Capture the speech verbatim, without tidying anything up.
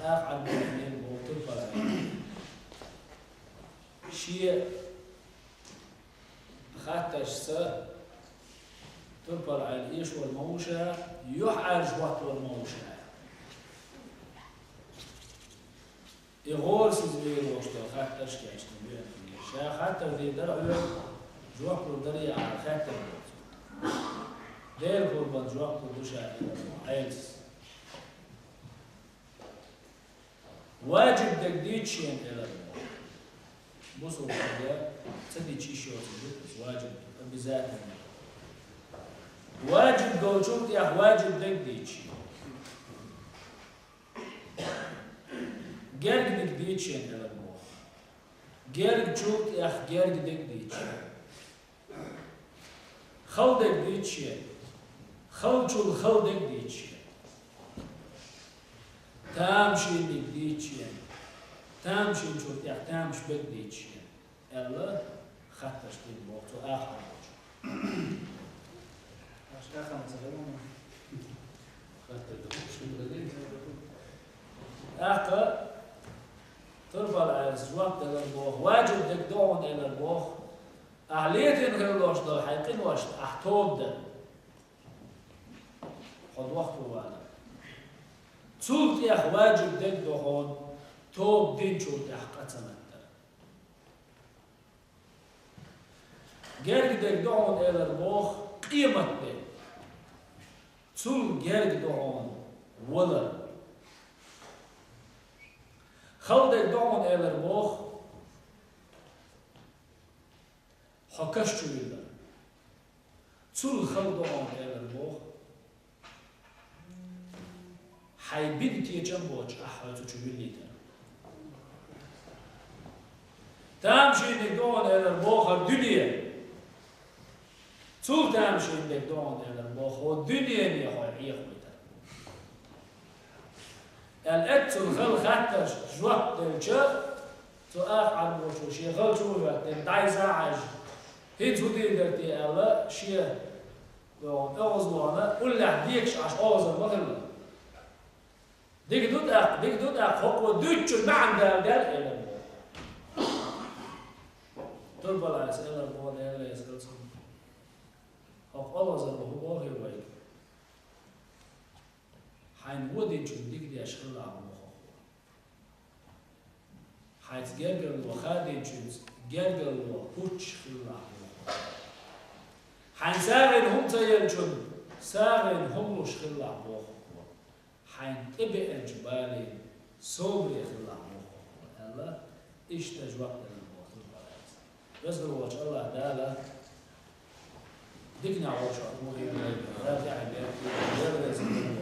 Ах Ӏарбойн боху турпал Ӏаьлас. Шен хаттаршца турпал Ӏаьла эшор ма ву ша, юьхьӀаьржа хӀоттор ма ву ша. И гӀорасиз вер волуш долу хаттарш кечдина веана хилла. Ша хаттар дийр дара хьоьга, жоп лур дарий ахьа хаьттина боху. Делахь хӀун бан жоп лур ду ша, элира боху Ӏаьлас. Важиб дерг дийца шена, элира боху. Бусулба стага ца дийцча йиш йоцург ду иза, важиб ду, обязательно. Важиб долчул тӀехь важиб дерг дийца шена. Герга дерг дийца шена, элира боху. Гергачул тӀехь герга дерг дийца шена. Хала дерг дийца шена. Халачул хала дерг дийца шена. Тамашийна дерг дийца шена. Тамашийначул тӀехь тамаш берг дийца шена, аьлла, хаттарш дина боху цу ах Ӏарбоша. ТӀаккха турпал Ӏаьлас жоп делира боху, важиб дерг ду хьуна, элира боху, ахьа летийна хилла долуш долу хьайн къиношна ахьа тоба дан, хьо дохко валар. Цул тӀехь важиб дерг ду хьуна тоба динчул тӀехь къа ца латар. Герга дерг ду хьуна, элира боху, къемат де. Цул герга ду хьуна валар. Хала дерг ду хьуна, элира боху, хьо каш чу виллар. Цул хала ду хьуна, элира боху, хьайн бина кечам боцуш ахь хьо цу чу виллийтар. Тамашийна дерг ду хьуна, элира боху, хӀара дуьне. Цул тамашийна дерг ду хьуна, элира боху, хӀокху дуьнене хьо Ӏехавайтар. Аьлла, эццул хала хаттаршна жоп делча, цу ах Ӏарбошо шен хала чу а хӀоьттина, дӀайса а хьаьжна, хӀинца хӀун дийр дара те аьлла, шен оьгӀазлонан уллехь декаш Ӏаш оьгӀазар ма хилла. Дика ду тӀаккха, дика ду тӀаккха, хӀокхо дуьйцучун маьӀна дала даьлла, элира боху. Турпал Ӏаьлас элира боху, Дела реза хуьлда цунна: хӀокху оьгӀазалло хӀун боху вайга? Хьайна вон динчунна дика деш хилалахь боху хӀокхо. Хьайца гергарло хадийначуьнца гергарло хӀуттуш хилалахь боху. Хьайна сагӀина хӀума ца еллачунна сагӀина хӀума луш хилалахь боху хӀокхо. Хьайна тӀебеанчу балийн собаре хилалахь боху хӀокхо, аьлла, иштта жоп делира боху турпал Ӏаьлас. Веза волчу АллахӀ Дала диканехь волчохь ву хир вайга, Дала тӀаьхье бер, Дела реза хуьлда.